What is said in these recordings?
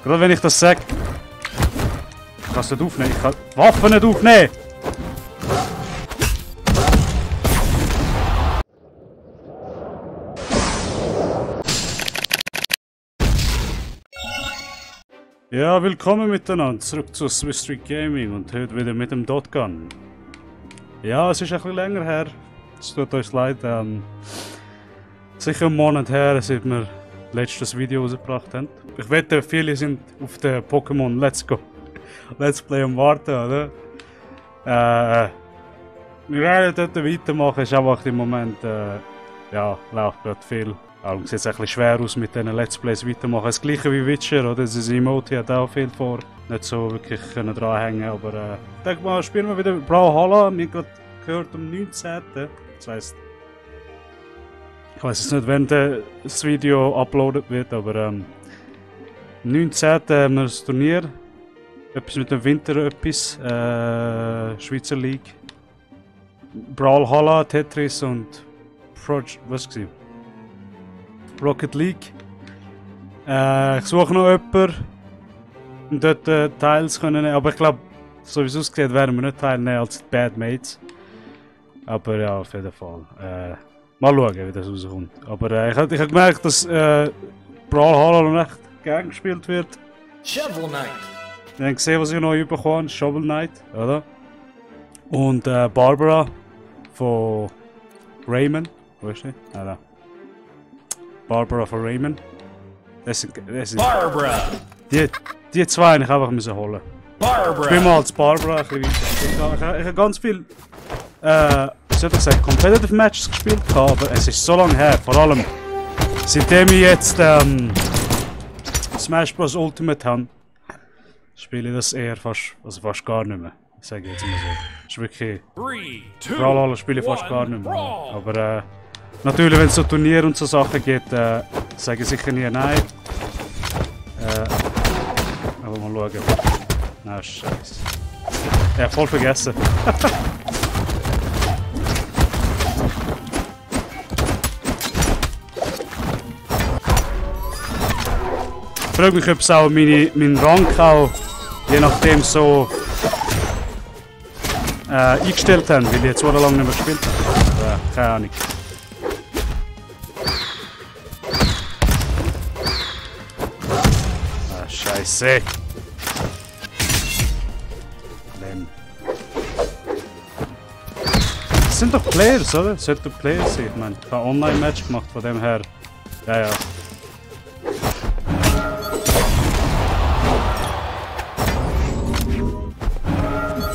Gerade wenn ich das sage. Ich kann es nicht aufnehmen. Ich kann Waffen nicht aufnehmen. Ja, willkommen miteinander. Zurück zu Swiss Street Gaming und heute wieder mit dem Dotgun. Ja, es ist ein bisschen länger her. Es tut uns leid. Sicher einen Monat her, seit wir letztes Video rausgebracht haben. Ich wette, viele sind auf den Pokémon Let's Play am Warten, oder? Wir werden dort weitermachen, ist einfach im Moment, ja, läuft gerade viel. Darum sieht es ein bisschen schwer aus mit diesen Let's Plays weitermachen. Das gleiche wie Witcher, oder? Das Emote hat auch viel vor. Nicht so wirklich können dranhängen, aber ich denke mal, spielen wir wieder Brawlhalla. Wir haben gerade gehört am 19. Das heisst, ich weiß jetzt nicht, wann das Video uploadet wird, aber am 19. haben wir das Turnier. Etwas mit dem Winter, etwas. Schweizer League. Brawlhalla, Tetris und was war? Rocket League. Ich suche noch jemanden, um dort Teils können nehmen. Aber ich glaube, so wie es aussieht, werden wir nicht teilnehmen als Bad Mates. Aber ja, auf jeden Fall. Mal schauen, wie das rauskommt. Aber ich habe gemerkt, dass Brawlhalla noch echt gern gespielt wird. Shovel Knight. Ich habe gesehen, was ich neu bekommen, Shovel Knight, oder? Und Barbara von Rayman. Wo ist die? Ah, da. Barbara von Rayman. Das ist Barbara! Die zwei habe ich einfach müssen holen. Barbara! Ich bin mal als Barbara ein bisschen weiter. Ich habe ganz viel Competitive Matches gespielt, aber es ist so lange her. Vor allem seitdem ich jetzt Smash Bros. Ultimate habe, spiele ich das eher fast gar nicht mehr. Sage ich jetzt mal so. Das ist wirklich. Brawlhalla spiele ich fast gar nicht mehr. Aber natürlich, wenn es so Turnier und so Sachen geht, sage ich sicher nie nein. Aber mal schauen. Na, scheiße. Ja, voll vergessen. Ich frage mich, ob es auch meinen Rank auch je nachdem so eingestellt haben, weil ich jetzt so lange nicht mehr gespielt habe. Keine Ahnung. Scheiße. Das sind doch Players, oder? Das sollten Players sein. Ich meine, ich habe ein Online-Match gemacht, von dem her. Ja, ja.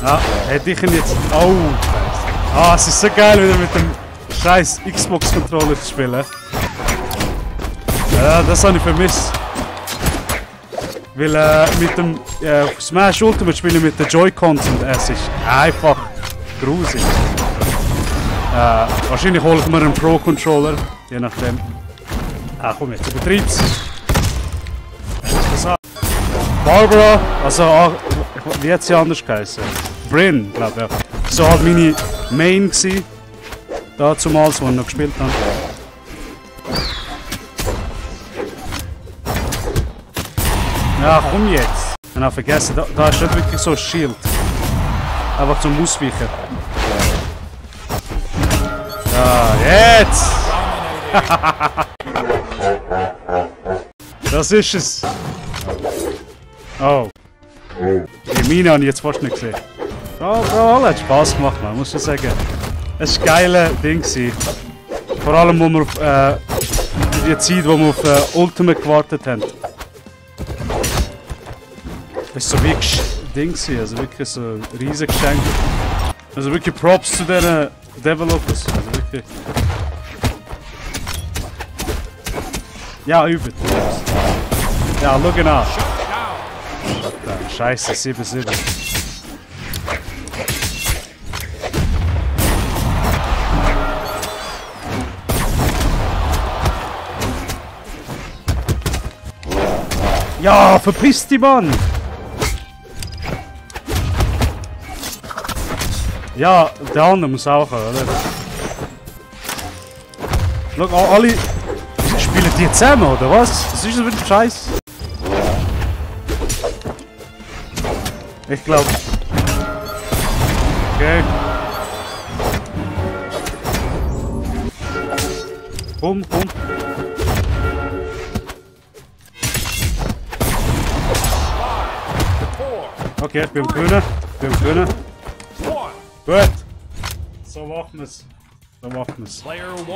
Ja, hätte ich ihn jetzt. Oh! Ah, es ist so geil, wieder mit dem scheiß Xbox-Controller zu spielen. Ja, das habe ich vermisst. Weil mit dem Smash Ultimate spiele ich mit den Joy-Cons und es ist einfach grusig. Wahrscheinlich hole ich mir einen Pro-Controller, je nachdem. Ah komm jetzt, übertreib's. Barbara, also wie hat sie anders geheißen? Bryn, glaube ich. So halt meine Main gsi. Dazumals, wo ich noch gespielt habe. Ja, komm jetzt! Ich habe vergessen, da ist nicht wirklich so ein Shield. Einfach zum Ausweichen. Ja, jetzt! Das ist es! Oh. Die Mine habe ich jetzt fast nicht gesehen. Oh, Bro, hat Spaß gemacht, man, muss ich sagen. Es war ein geiles Ding. Vor allem, wo wir auf die Zeit, wo wir auf Ultimate gewartet haben. Das war so wirklich Ding, also wirklich so ein riesiges Geschenk. Also wirklich Props zu den Developers. Also wirklich. Ja, übel. Ja, schau nach. Scheiße, 7-7. Ja, verpiss dich, Mann! Ja, der andere muss auch, oder? Schau, alle spielen die zusammen, oder was? Was ist das für ein Scheiß? Ich glaube. Okay. Komm. Okay, ich bin am Gewinnen. Gut. So machen wir's. Player 1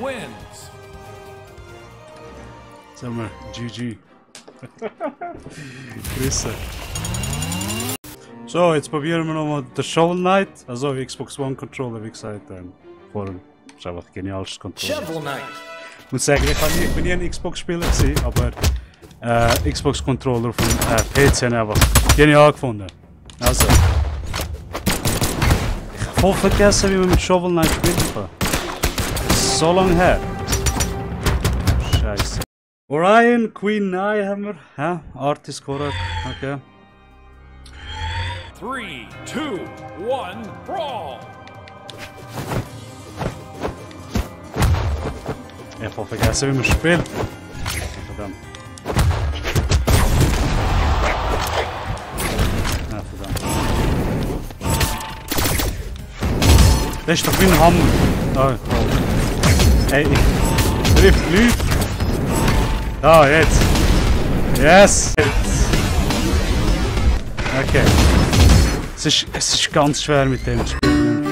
wins. Sagen wir GG. Grüße. So, jetzt probieren wir nochmal den Shovel Knight. Also Xbox One Controller, wie gesagt. Vorhin ist einfach ein geniales Controller. Shovel Knight. Ich muss sagen, ich bin nie ein Xbox-Spieler gewesen, aber Xbox-Controller von PC habe ich einfach genial gefunden. Also. Ich habe voll vergessen, wie man mit Shovel Knight spielen kann. Das ist so lange her. Scheiße. Orion, Queen Nye haben wir. Ja, Artist Korak. Okay. 3, 2, 1, brawl! Ich habe voll vergessen, wie man spielt. Verdammt. Ja, verdammt. Das ist doch wie ein Hammer. Oh, oh. Hey, ich triff Leute. Da, jetzt. Yes! Okay. Es ist ganz schwer mit dem zu spielen.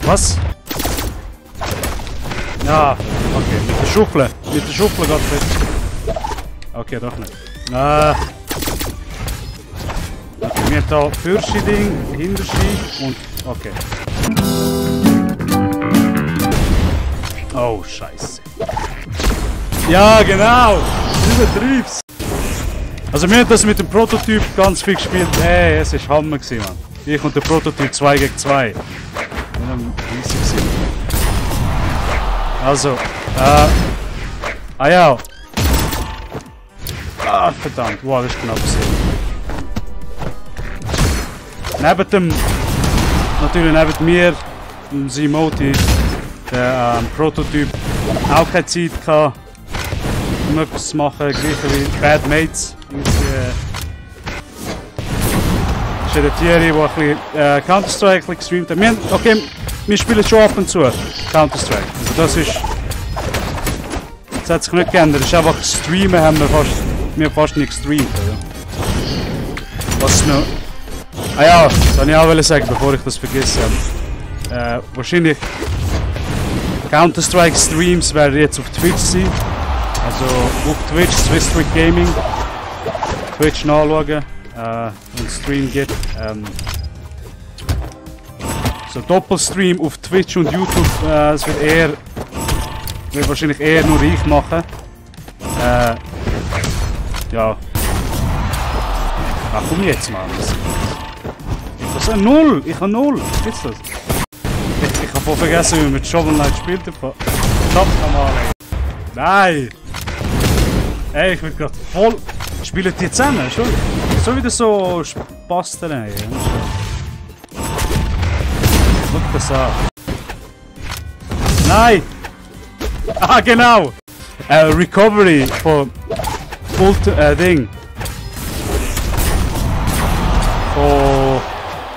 Was? Ja, okay, mit der Schuffel. Mit der Schuffel geht es. Okay, doch nicht. Okay, wir haben hier Fürschi-Ding, Hinterschi und. Okay. Oh, Scheiße. Ja, genau! Übertreib's! Also, wir haben das mit dem Prototyp ganz viel gespielt. Hey, es war Hammer gewesen, Mann. Ich und der Prototyp 2 gegen 2. Wir haben riesig gewesen. Also, ja. Ah, verdammt. Wow, das ist knapp gewesen. Neben dem, natürlich neben mir, dem Simoti, der Prototyp, auch keine Zeit gehabt, um etwas zu machen, gleich wie Bad Mates. Das ist der Thierry, der ein bisschen Counter-Strike gestreamt hat. Okay, wir spielen schon ab und zu Counter-Strike. Also das ist... Das hat sich nicht geändert. Das ist einfach Streamen haben wir fast nicht gestreamt. Oder? Was noch... Ah ja, das wollte ich auch sagen, bevor ich das vergesse. Wahrscheinlich Counter-Strike Streams werden jetzt auf Twitch sein. Also auf Twitch, Swisstrick Gaming. Twitch nachschauen. Und Stream gibt. So Doppelstream auf Twitch und YouTube. Es wird wahrscheinlich eher nur ich machen. Ja. Ach komm jetzt mal. Ich habe 0! Ich habe 0! Was ist das? Ich habe voll vergessen, wie man mit Shovel Knight spielt. Stopp mal. Nein! Ey, ich bin gerade voll. Spielen die zusammen? Schon? So wieder so Spasten. Guck das an. Nein! Ah, genau! Recovery von Ding. Von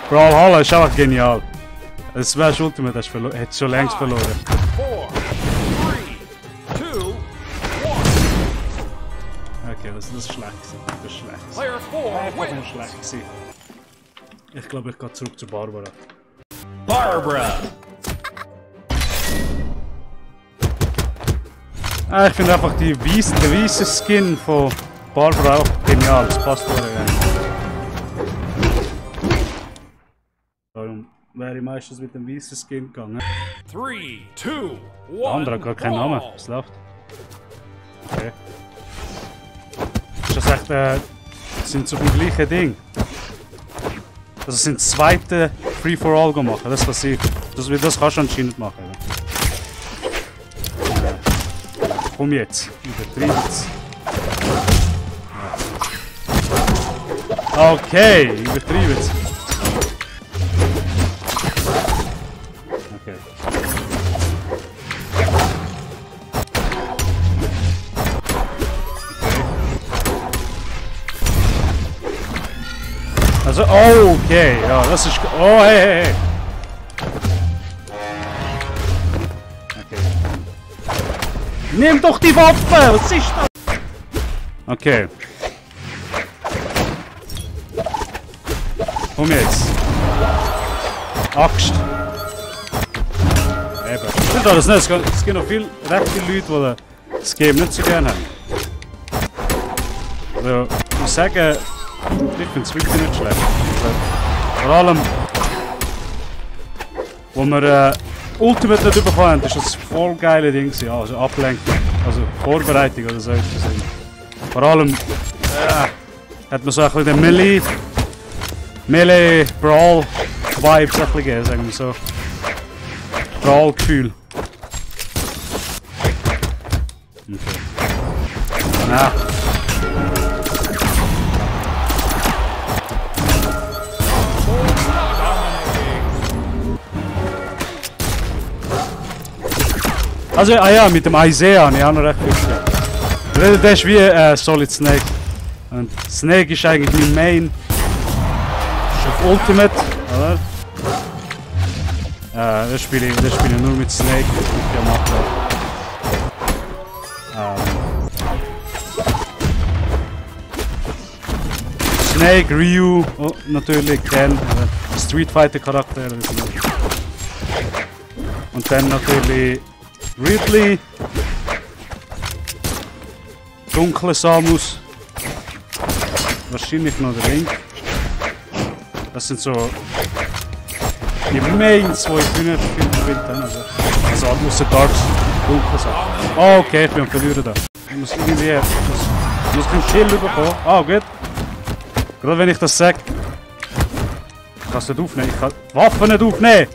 Brawlhalla ist einfach genial. Das wäre das Ultimate, das hätte schon längst verloren. 4, 3, 2, 1. Okay, das ist schlecht. Das ist schlecht. Player 4 wins. Schlecht gewesen. Ich glaube, ich gehe zurück zu Barbara. Barbara. Ich finde einfach der weiße Skin von Barbara auch genial. Das passt mir Darum wäre ich meistens mit dem weißen Skin gegangen. 3, 2, 1. Der andere hat gar keinen Namen. Was läuft? Okay. Ist das echt, sind so vom gleichen Ding? Also sind das zweite Free-for-All machen, das was ich. Das kannst du anscheinend machen. Komm jetzt, übertreib's. Okay, übertreib's. Okay. Also, oh, okay, ja, das ist... Oh, hey, hey, hey. Okay. Nimm doch die Waffe! Was ist das? Okay. Komm jetzt. Axt. Eben. Ich finde das nicht. Es gibt noch recht viele Leute, die das Game nicht so gerne haben. Also, ich muss sagen, ich finde es wirklich nicht schlecht. Vor allem, wo wir Ultimate nicht bekommen haben, ist das voll geile Ding. Also Ablenkung, also Vorbereitung oder so etwas. Vor allem hat man so ein bisschen den Melee Brawl Vibes ein bisschen gegeben, sagen wir so. Brawl Gefühl. Okay. Na. Also, ja, mit dem Isaiah habe ich auch noch recht viel gespielt. Der ist wie Solid Snake. Und Snake ist eigentlich mein Main. Ist auf Ultimate, oder? Das spiele ich nur mit Snake. Snake, Ryu, oh, natürlich Ken, Street Fighter Charakter. Und dann natürlich Ridley, dunkle Samus, wahrscheinlich noch der Link. Das sind so die Mains, die ich nicht viel gespielt habe. Also außer Darks, dunkle Sachen. Oh, okay, ich bin am Verlieren da. Ich muss irgendwie ich muss keinen Kill bekommen. Ah, gut. Gerade wenn ich das sage. Ich kann es nicht aufnehmen. Ich kann die Waffen nicht aufnehmen.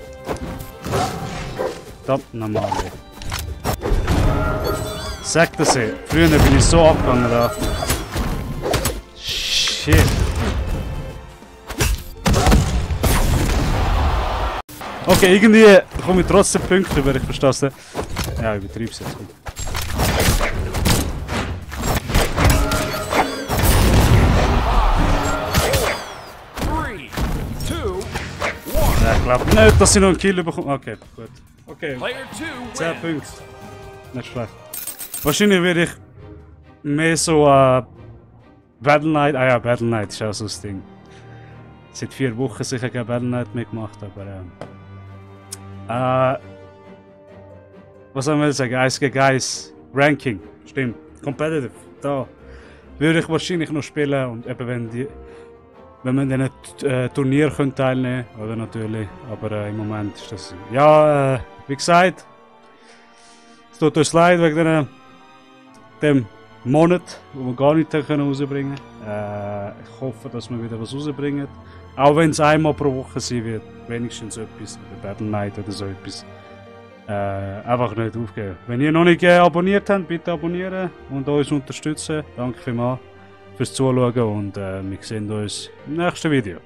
Verdammt nochmal, ey. Sag das ey. Früher bin ich so abgegangen da. Shit. Okay, irgendwie komme ich trotzdem Punkte über, ich verstehe es nicht. Ja, ich übertreibe es jetzt gut. Ja, ich glaube nicht, dass ich noch einen Kill bekomme. Okay, gut. Okay, 10 Punkte. Nicht schlecht. Wahrscheinlich werde ich mehr so Battle Knight. Ah ja, Battle Knight ist auch so das Ding. Seit 4 Wochen sicher kein Battle Knight mehr gemacht, aber was soll man sagen? Eis gegen Eis. Ranking. Stimmt. Competitive. Da würde ich wahrscheinlich noch spielen und eben wenn man in einem Turnier teilnehmen könnte, oder natürlich. Aber im Moment ist das. Ja, wie gesagt, es tut uns leid wegen dem Monat, wo wir gar nichts rausbringen können. Ich hoffe, dass wir wieder was rausbringen. Auch wenn es einmal pro Woche sein wird, wenigstens etwas, oder Battle Knight oder so etwas. Einfach nicht aufgeben. Wenn ihr noch nicht abonniert habt, bitte abonnieren und uns unterstützen. Danke vielmals fürs Zuschauen und wir sehen uns im nächsten Video.